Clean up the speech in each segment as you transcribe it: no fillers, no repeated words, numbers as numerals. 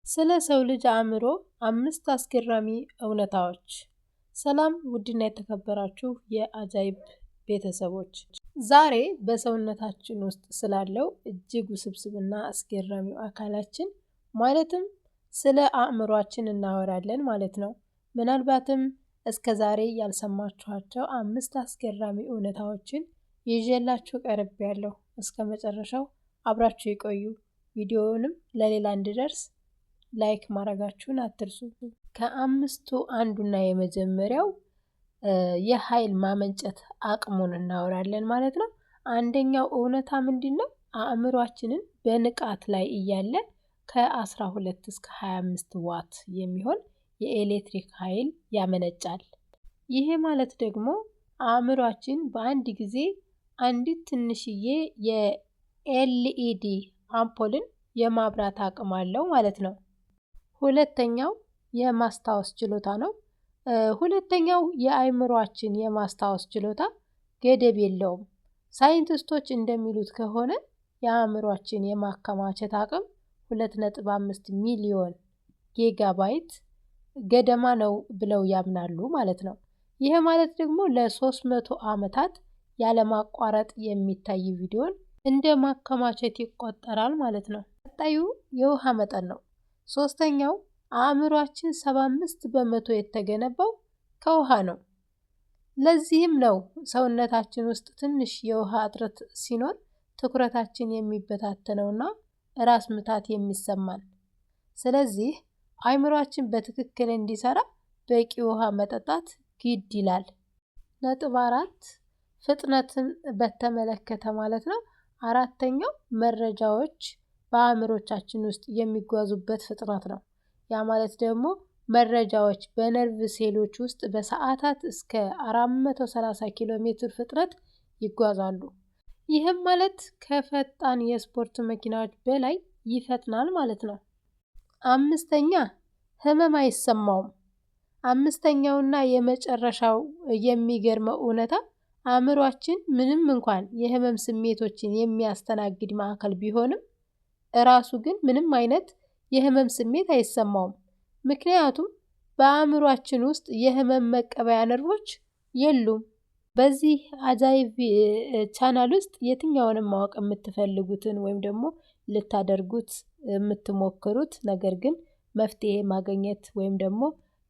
ስለ ሰው ልጅ አእምሮ አምስት አስገራሚ እውነታዎች። ሰላም ውድና የተከበራችሁ የአጃይብ ቤተሰቦች፣ ዛሬ በሰውነታችን ውስጥ ስላለው እጅግ ውስብስብና አስገራሚው አካላችን ማለትም ስለ አእምሯችን እናወራለን ማለት ነው። ምናልባትም እስከ ዛሬ ያልሰማችኋቸው አምስት አስገራሚ እውነታዎችን ይዤላችሁ ቀርቤያለሁ። እስከ መጨረሻው አብራችሁ ይቆዩ። ቪዲዮውንም ለሌላ እንዲደርስ like ማድረጋችሁን አትርሱ። ከአምስቱ አንዱና የመጀመሪያው የኃይል ማመንጨት አቅሙን እናወራለን ማለት ነው። አንደኛው እውነታ ምንድን ነው? አእምሯችንን በንቃት ላይ እያለ ከ12 እስከ 25 ዋት የሚሆን የኤሌክትሪክ ኃይል ያመነጫል። ይሄ ማለት ደግሞ አእምሯችን በአንድ ጊዜ አንዲት ትንሽዬ የ LED አምፖልን የማብራት አቅም አለው ማለት ነው። ሁለተኛው የማስታወስ ችሎታ ነው። ሁለተኛው የአእምሯችን የማስታወስ ችሎታ ገደብ የለውም። ሳይንቲስቶች እንደሚሉት ከሆነ የአእምሯችን የማከማቸት አቅም 2.5 ሚሊዮን ጊጋባይት ገደማ ነው ብለው ያምናሉ ማለት ነው። ይህ ማለት ደግሞ ለ300 ዓመታት ያለማቋረጥ የሚታይ ቪዲዮን እንደ ማከማቸት ይቆጠራል ማለት ነው። ቀጣዩ የውሃ መጠን ነው። ሶስተኛው አእምሯችን 75% የተገነባው ከውሃ ነው። ለዚህም ነው ሰውነታችን ውስጥ ትንሽ የውሃ እጥረት ሲኖር ትኩረታችን የሚበታተነውና ራስ ምታት የሚሰማን። ስለዚህ አእምሯችን በትክክል እንዲሰራ በቂ ውሃ መጠጣት ግድ ይላል። ነጥብ አራት ፍጥነትን በተመለከተ ማለት ነው። አራተኛው መረጃዎች በአእምሮቻችን ውስጥ የሚጓዙበት ፍጥነት ነው። ያ ማለት ደግሞ መረጃዎች በነርቭ ሴሎች ውስጥ በሰዓታት እስከ 430 ኪሎ ሜትር ፍጥነት ይጓዛሉ። ይህም ማለት ከፈጣን የስፖርት መኪናዎች በላይ ይፈጥናል ማለት ነው። አምስተኛ ህመም አይሰማውም። አምስተኛውና የመጨረሻው የሚገርመው እውነታ አእምሯችን ምንም እንኳን የህመም ስሜቶችን የሚያስተናግድ ማዕከል ቢሆንም እራሱ ግን ምንም አይነት የህመም ስሜት አይሰማውም። ምክንያቱም በአእምሯችን ውስጥ የህመም መቀበያ ነርቮች የሉም። በዚህ አጃይብ ቻናል ውስጥ የትኛውንም ማወቅ የምትፈልጉትን ወይም ደግሞ ልታደርጉት የምትሞክሩት ነገር ግን መፍትሄ ማግኘት ወይም ደግሞ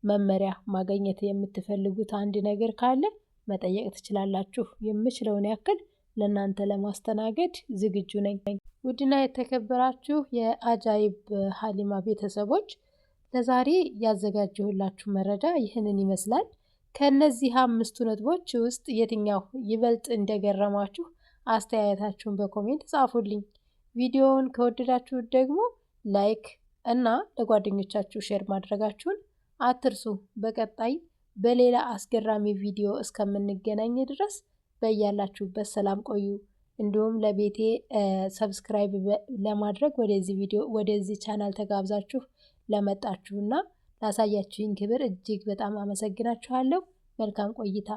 መመሪያ ማግኘት የምትፈልጉት አንድ ነገር ካለ መጠየቅ ትችላላችሁ። የምችለውን ያክል ለእናንተ ለማስተናገድ ዝግጁ ነኝ። ውድና የተከበራችሁ የአጃይብ ሀሊማ ቤተሰቦች፣ ለዛሬ ያዘጋጀሁላችሁ መረጃ ይህንን ይመስላል። ከእነዚህ አምስቱ ነጥቦች ውስጥ የትኛው ይበልጥ እንደገረማችሁ አስተያየታችሁን በ comment ጻፉልኝ። ቪዲዮውን ከወደዳችሁት ደግሞ like እና ለጓደኞቻችሁ share ማድረጋችሁን አትርሱ። በቀጣይ በሌላ አስገራሚ ቪዲዮ እስከምንገናኝ ድረስ በያላችሁበት ሰላም ቆዩ። እንዲሁም ለቤቴ subscribe ለማድረግ ወደዚህ ቪዲዮ ወደዚህ ቻናል ተጋብዛችሁ ለመጣችሁና ላሳያችሁኝ ክብር እጅግ በጣም አመሰግናችኋለሁ። መልካም ቆይታ።